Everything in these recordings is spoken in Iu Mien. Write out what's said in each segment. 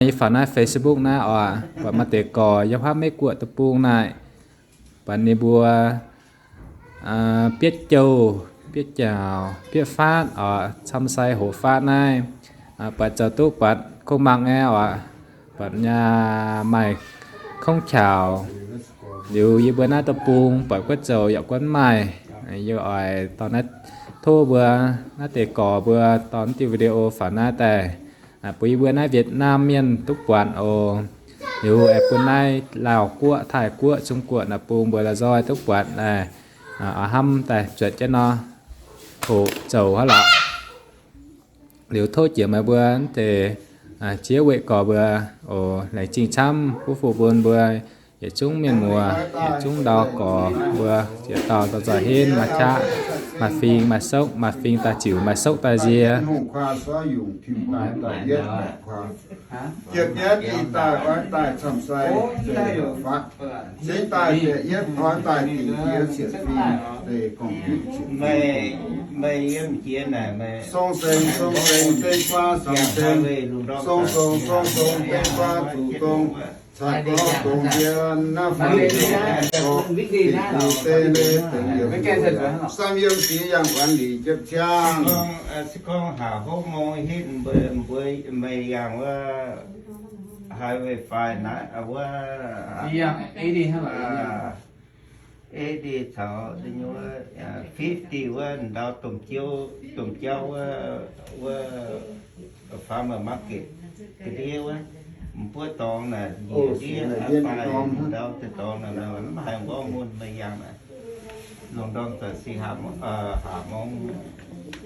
Yie faaux naaiv Facebook naaiv oc, buatc maaih deix gorx yiem haav Meiv Guoqv deic-bung naaiv, buatc ninh mbuo bietv jouh, bietv jaax, bietv faatv oc, camv sai hoqc faatv naaiv, buatc zoux duqv buatc kungx mangc nyei oc, buatc nyei maaih kongv qaux. Liuz yie mbuo naaiv deic-bung buatc guotv zoux yaac guotv maaih, yie oix dorh naaiv tov mbuo naaiv deix gorx mbuo dorh naaiv diuh video faaux naaiv daaih bun yie mbuo naaiv Việt Nam mienh duqv buatc oc. Liuz aengx bun naaiv Laauh Guoqv, Taiv Guoqv, Zung Guoqv naaiv bung mbuo la'nzoih duqv buatc, hnamv daaih zuotc jienv nor, hoqc zoux hnangv lorqc. Liuz tov jiex meih mbuo deix ziex weih gorx mbuo oc, laengz zingh camv, kuv fu bun mbuo yietc zungv mienh muoz, yietc zungv ndau gorx mbuo, ziex dauh dorh nzoih henv, maaih qaqv, maaih fing, maaih sokv, maaih fing daaih ziux, maaih sokv daaih nzie. Jiepv yietv ih daaih oix daaih camv sai, fatv, zengv daaih jiepv yietv oix daaih dingc jiex cietv fing, deix gorngv diuc cietv fing. Song seng song seng deix guaav song seng, song song song song deix guaav zuqc dongh, caux gorngv dongh yie naaiv fai gorngv dingc deix leiz dengx yiem, sam yiem siex yangh wanv lic jiepv ciangv. Se gorngv haac hopv mong hitv mbuo, mbuo meih yangh wuov, haaix weih fai naaiv wuov, eighty caux fifty wuov ndau domh jauv, domh jauv wuov, wuov farmer market ga'ndiev wuov, mbuo dorngx naaic njiec ndiev fai ndau deix dorngx naaic, mv haiz nqorngv mun meih yangh naaic. Longc ndorm daaih se haac mong,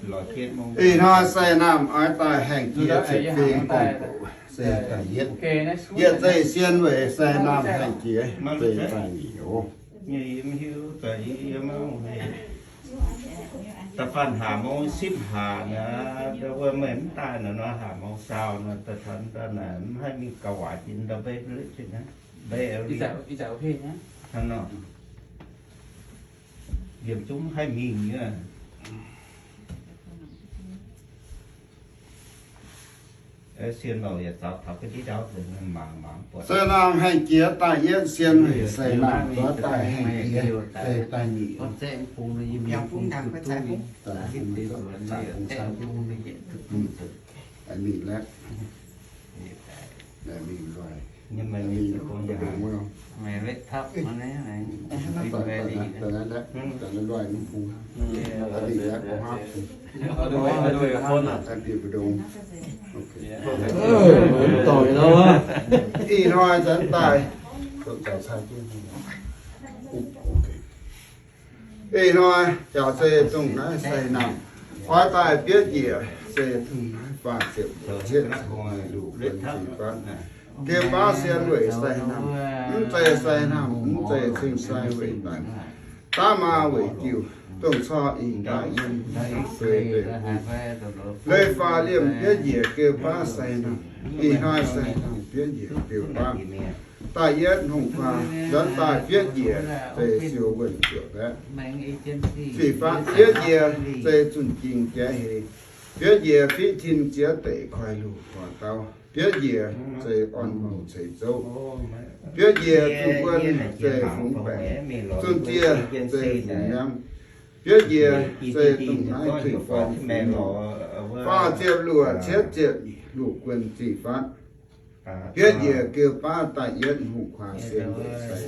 lorz jienv mong. Ih hnoi sai naamh oix daaih haengh jiex ziepc fing gorngv doqc, se da'yietv. Yietc zei sien weic sai naamh haengh jiex, se da'nyeic oc. Da'faanh haac mong sipv haac naaic, wuov meih mv daaih naaic nor, haac mong saau naaic, da'faanh daaih naaic mv haih mingh gauh waaic jiex ndau mbei, mbei, mbei, liemh zungv mv haih mingh nyei. Sien mouc yaac zaux taux ga'ndiev ndau nzengc, mangc mangc buatc. Sai naamh haengh jiex da'yietv sien weic sai naamh oix daaih haengh jiex, se da'nyeic. Mingh laeqv, mingh loih. Ih hnoi zanc daaih, ih hnoi jaux zei dongh naaiv sai naamh, oix daaih bietv njiec zei dongh naaiv faah ziepc luoqc cietv luoqc guon fingx fatv. Geh baav sien weic sai naamh, mv zeiz sai naamh, mv zeiz cing sai weic daaih, daav maa weic diuh, dongh corc ih daaih yiem, leiz faah liemh bietv njiec geh baav sai naamh, ih hnoi sai naamh bietv njiec geh baav. Da'yietv hungh kuaah nzuonx daaih bietv njiec zei siou wuonh ziouc baeqv. Ziqc fatv bietv njiec zei zunh jing jaiv heix. Bietv njiec fiqv tin ziex deic koiv luh gorx dauh. Bietv njiec zei orn hungh ceix zouv. Bietv njiec zunh wuonh zei fungx baengc. Zunh zieh zei fungx nyaamv. Bietv njiec zei dongh naaiv tuix forng fungx longc. Faah ziepc luoqc cietv ziepc luoqc guon ziqc fatv. Bietv njiec geh baav da'yietv hungh kuaah sien weic sai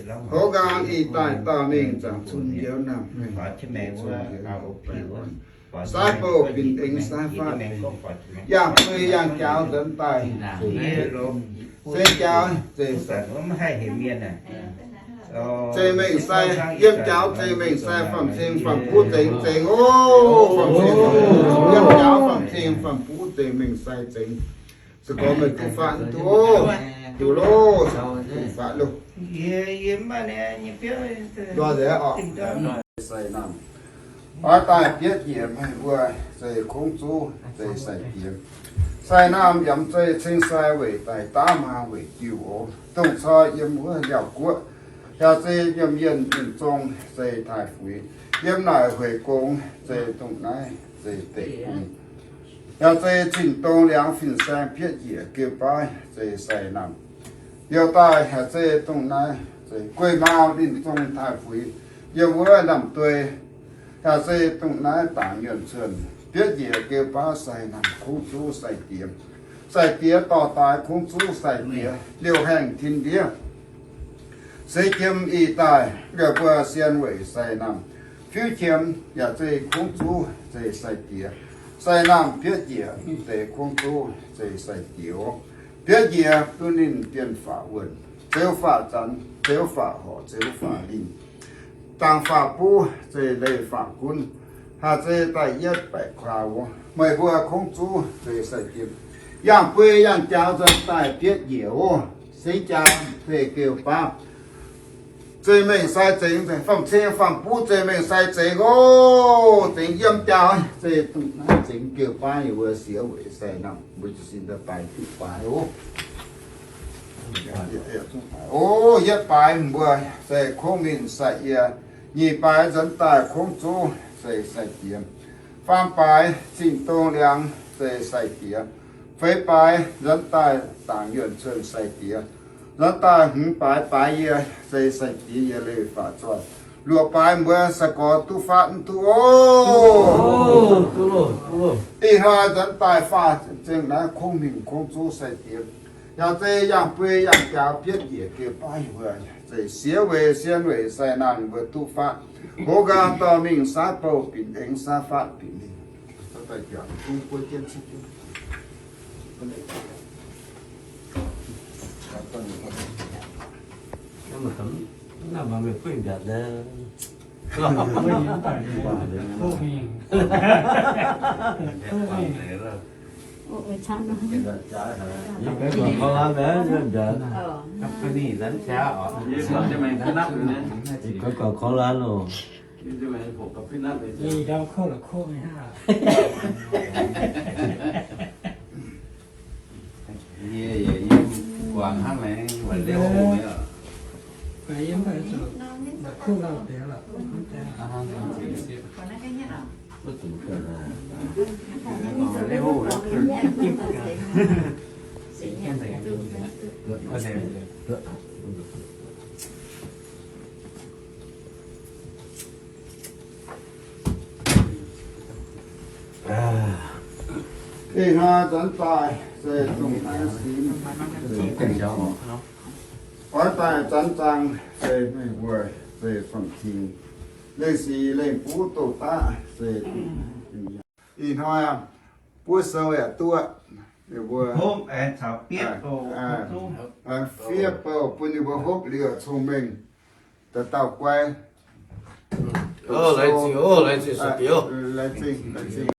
naamh. Hoz nqaang ih daaih daauh mingh zaangc cun nziouv naamh, sai bouh binc dengx sai fatv, yangh fei yangh jaaux nzuonx daaih. Se jaaux zeiz, zeiz mengh sai, yiem jaaux zeiz mengh sai, faam-cing faam-buv zengx zengx oc. Faam-cing, yiem jaaux faam-cing faam-buv zeiz mengh sai zengx. Se gorngv meih duqv fatv duqv, duqv loh, duqv fatv loh. Nzoih nzengc oc. Sai naamh oix daaih bietv njiec meih mbuo zei kungx zuv, zei sai diex. Sai naamh yaac mv zeiz cing sai weic daaih daav maa weic diuh oc. Dongh corc yiem wuov Liaauc Guoqv, yaac zei yiem Yienh Mienh Zong, zei Taaih Fuix, yiem naaic Hueix Gong, zei dongh naaiv, zei deic-bung. Yaac zeiz zinh dongh liangx fin-saeng bietv njiec geu baav zeiz sai namh. Youh daaih yaac zeiz dongh naaiv zeiz guei maauh ninh zong taaih fuix yiem wuov namh duei. Yaac zeiz dongh naaiv dangc yuonh cuonh bietv njiec geu baav sai namh kungx zuqv sai diex. Sai diex dorh daaix kungx zuqv sai diex liouh haengh tin ndiev. Seix jiem ih daaih yaac mbuo sien weic sai namh. Fiuv jiem yaac zeiz kungx zuqv zeiz sai diex. Sai namh bietv njiec deix kungx zuqv zeiz sai diex. Bietv njiec duqv ninh dien faatv wuonh, zeux faatv zanx, zeux faatv horc, zeux faatv lingh, dangc faatv buv zeiz leih faatv gunv. Haaix zeiz daaih yietv baeqc kuaah wuov, meih mbuo kungx zuqv zeiz sai diex. Yangh buei yangh jaaux nzuonx daaih bietv njiec wuov, seix jaaux zeiz geu baav. Zeiz mengh sai zengx, faam-cing faam-buv zeiz mengh sai zengx oc. Zengx yiem jaaux zeiz dongh naaiv zengx geu baav nyei wuov siex weic sai namh mbuo jiez sin daaih baaix diuc baaix oc. Oc, yietv baaix mbuo zeiz kungx mingh sai yie, nyic baaix nzuonx daaih kungx zuqv zeiz sai diex, faam baaix zinh dongh liangx zeiz sai diex, feix baaix nzuonx daaih dangc yuonh cuonh sai diex, nzuonx daaih hmz baaix baaix yie zeiz sai diex yie leih faatv zoih, luoqc baaix mbuo sai gorx duqv faatv mv duqv oc. Ih hnoi nzuonx daaih faah zengx naaiv kungx mingh kungx zuqv sai diex. Yaac zeiz yangh buei yangh jaaux bietv njiec geu baav mbuo, zeiz siex weic sien weic sai namh mbuo duqv faatv. Hoz nqaang dorh mingh saav bouh binc eng, saav faatv binc lingh. Yie yiem guangc hnangv naaic, weic liouh hungh nyei oc. Ih hnoi nzuonx daaih se dongh naaiv sin, oix daaih zanc zaang se meih mbuo se fam-cing, lengh sic lengh buv doz daqv se. Ih hnoi buov sou yaac duqv, ninh mbuo fiev bouh bun ninh mbuo hopv liuz cong-mengh, dauh dauh guai. Laengz zingh, laengz zingh.